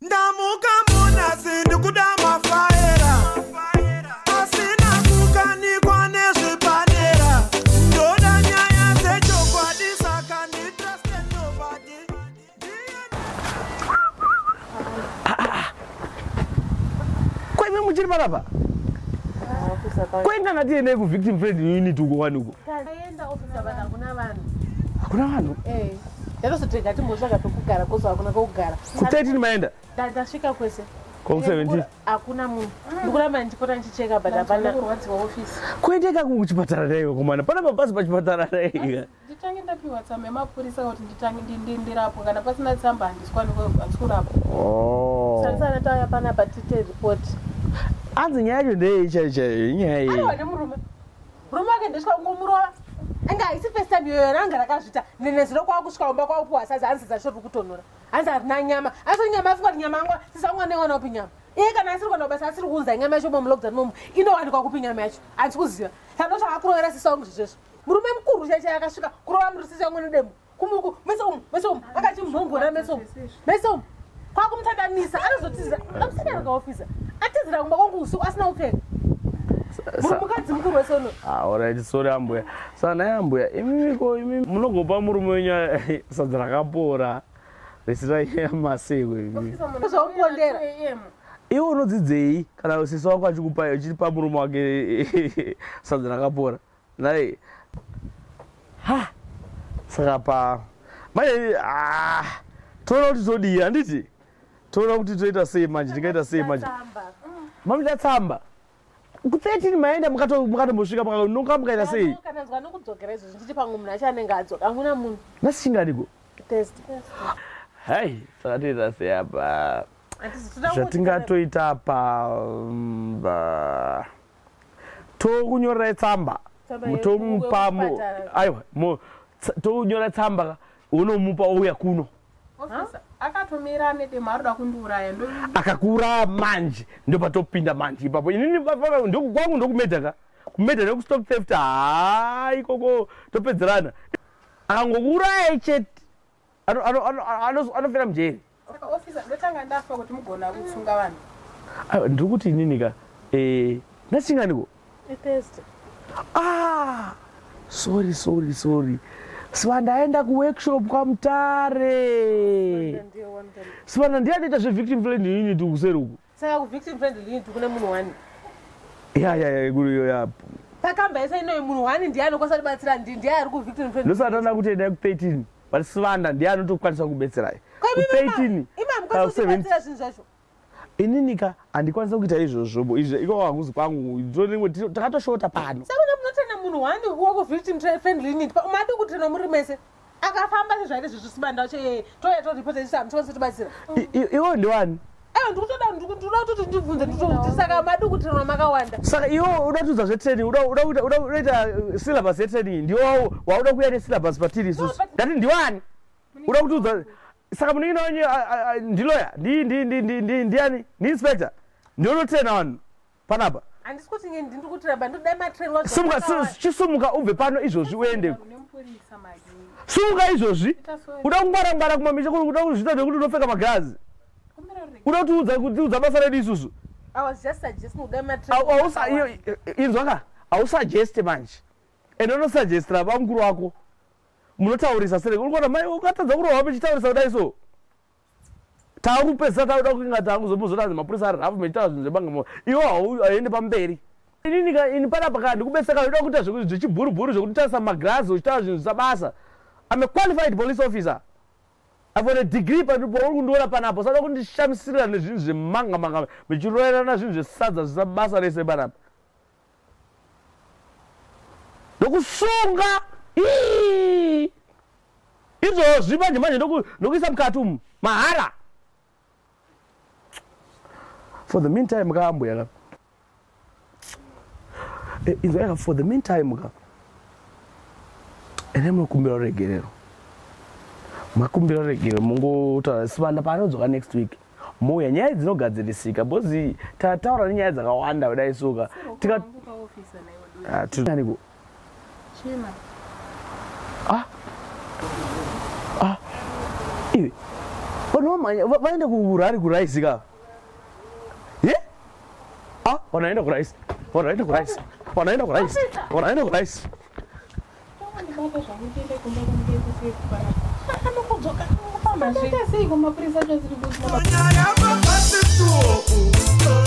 Ndamuka munasi ndikuda mafaera asina kukanikwa nezvepadera. Ndoda nyaya dzechokwadi saka nditruste nobody. Ko imi muchiri panapa? Ko inga ngatiendei kuvictim friend unit uko wani uko? Taenda ofisa vanhu, hakuna vanhu. Hakuna vanhu? Eh. Ndatozotenga timbotsvaga pekugara kozo hakuna pekugara. Ku13 maenda? Ndasvika kwese. Ko 17? Hakuna munhu. Ndikuramba ndichipota ndichicheka but hapana. Kurwadziwa, ofisi. Kuendeka kuchipatara dai komana. Pana mabhazi pachipatara dai. Nditange ndapiwa tsamba yemapurisa kuti nditange ndirapwa. Kana pasina tsamba handisi kurapwa. Oh. Sanisana tauya panapa tiite report. Anzi nyaya yacho ndeyei chaiyo chaiyo? Inyaya Aiwa yei? nemurume. Murume wake ndosvika kungomurova. Anga haisi first time iyoyo ranga rakazvita. Nenezuro kwakusvika kumba kwakupuwa sadza, hanzi sadza riri kutonhora. Hanzi harina nyama. Asi nyama afunga kuti nyama yangu sisi wangu anoiwana kupi nyama? Iye kana asiri kuenda kubasa asiri kuunza nyama yacho mulockdown momo inowanikwa kupi nyama yacho? Handisi kuziva. Saka ndozvakakurovera sisi wangu zvezvezvo. Murume mukuru chaiye chaiye akasvika kurova muri sisi wangu nedemo. Kumuku mese umu mese umu akachimhongora mese umu mese umu kwakumutandanisa anozotizira amusina kaofisa atizira kumba kwangu usiku asina kupfeka. Muri mukadzi mukuru wese uno. Ah, alright, sorry ambuya. Saka naye ambuya, imimi ko imi munogopa murume wenyu sadza rakapora risina nyama sei imi? Zvaupondera. Iwe unodzidzei kana sisi wako achikupa achipa murume wake sadza rakapora? Nai. Ha. Saka pa manje ah toona kuti todii handiti? Toona kuti toita sei manje, tingaita sei manje? Mamuda tsamba. Ku13 maenda mukatombosvika mukanoka mukaita sei? Kana nzwa nokudzokera izvozvi ndichiti pamwe munhu acho anenge adzoka hakuna munhu. Nhasi chinganiko? Thursday. Hai, saka toita sei apa? Handisi toda kungoti Zvatingatoita apa tokunyorerai tsamba. Tsamba Tomupa yekuchipatara. aiwa tonyora tsamba ka, unomupa ouya kuno. Ofisa akatomira nedemo arikuda kundiuraya ndo. Akakuuraya manje ndopatopinda manje ipapo. Inini kwangu ndokumedha ka. Kumedha nekustop theft haa ikoko topedzerana. Akangokuuraya chete anofira mujeri. Saka ofisa ndotanga ndafa kuti mugona kutsunga vanhu. Aiwa, ndiri kuti inini ka nhasi chinganiko? Thursday. Ah, sorry sorry sorry. Sibanda aenda kuworkshop kwaMutare. Ndiye one time. Sibanda ndiye anoita zvevictim friendly unit kuseri uku. Saka kuvictim friendly unit kune munhu one. Ya ya ya kuri ya. Pakamba yese inoyi munhu one ndiye anokwanisa kubatsira ndiye ari kuvictim friendly. Ndosaka kuti endai ku13 but Sibanda ndiye anotokwanisa kubetserai. Ku13 Ima kana mukwanisa ku17. kutibatsira zvinhu zvacho. Inini ka handikwanisa kuita izvozvo bo izvo iko hanguzi kwangu takatoshota pano. Saka munotenda munhu one wekuvictim friendly unit madi kutrena muri mese. Akafamba sezvaita izvozvo Sibanda wacho yeye touya toripota isu hamuchikwanisa kutibatsira. Iwo ndiwani? Aiwa ndikutoda ndikuda kutoti ndibvunze nditoti saka madi kutrenwa makawanda. Saka iwo uda kutiudza zvetraining uda kuita syllabus yetraining ndiwo wauda kuuya nesyllabus patiri isusu. No, but- Ndati ndiwani? Uda kutiudza saka munin'ina wenyu ndiloya ndiani ndiinspector ndionotraina vanhu panapa. Handisi kuti ndiri kutrena ndoda matrenwa. Sumuka chisumuka ubve pano izvozvi uende. Nemupurisa magi. Sumuka izvozvi. Ita sorry. Uda kungwara ngwara kumamisha uda kuzviita nekuti unopfeka magirazi. Kumbira rurege. Uda kutiudza basa redu isusu. I was just suggesting kuda Inzwa ka hausuggeste manje ende unosuggestira bamukuru wako munotaurisa sere uri kuona mai ukatadza kurohwa muchitaurisa kudai so taakupedzisa tauda kunga taakuzomuzotanzi mapurisa ari rafu mechitaura zvinhu zvebangamo iwo hauendi pamberi. Inini ka ini panapa ka ndikubetseka uda kuita zvechibhurubhuru zvekutarisa magirazi uchitaura zvinhu zvisabasa. I'm a qualified police officer. I've got a degree pauri kundiona panapa usada kundishamisirira nezvinhu zvemanga manga michiroerana zvinhu zvesadza zvisabasa rese panapa ndokusunga. Ii! Izvozvi manje manje ndokuisa mukati umu mahara. For the meantime ka ambuya ka inzwa ka for the meantime ka ene munokumbira ruregerero makumbira ruregerero mungotaura Sibanda paanodzoka next week mouya nyaya dzinogadzirisika because tataura nenyaya dzakawanda kudai soka tika Ofisa naiwe. Ah, aniko? Chena. Ah ah iwe. Vanhu vamhanya vaenda kurari kuraisi ka. Ye? Ah, vanhu vaenda kuraisi. Vanhu vaenda kuraisi. Vanhu vaenda kuraisi. Vanhu vaenda kuraisi. Ndibata zvangu tiende kumba kundikusiye kupana. Anokudzoka anongopamha zve. Ndaita sei kumapurisa acho asiri kusina Nyaya mabasi tuoku.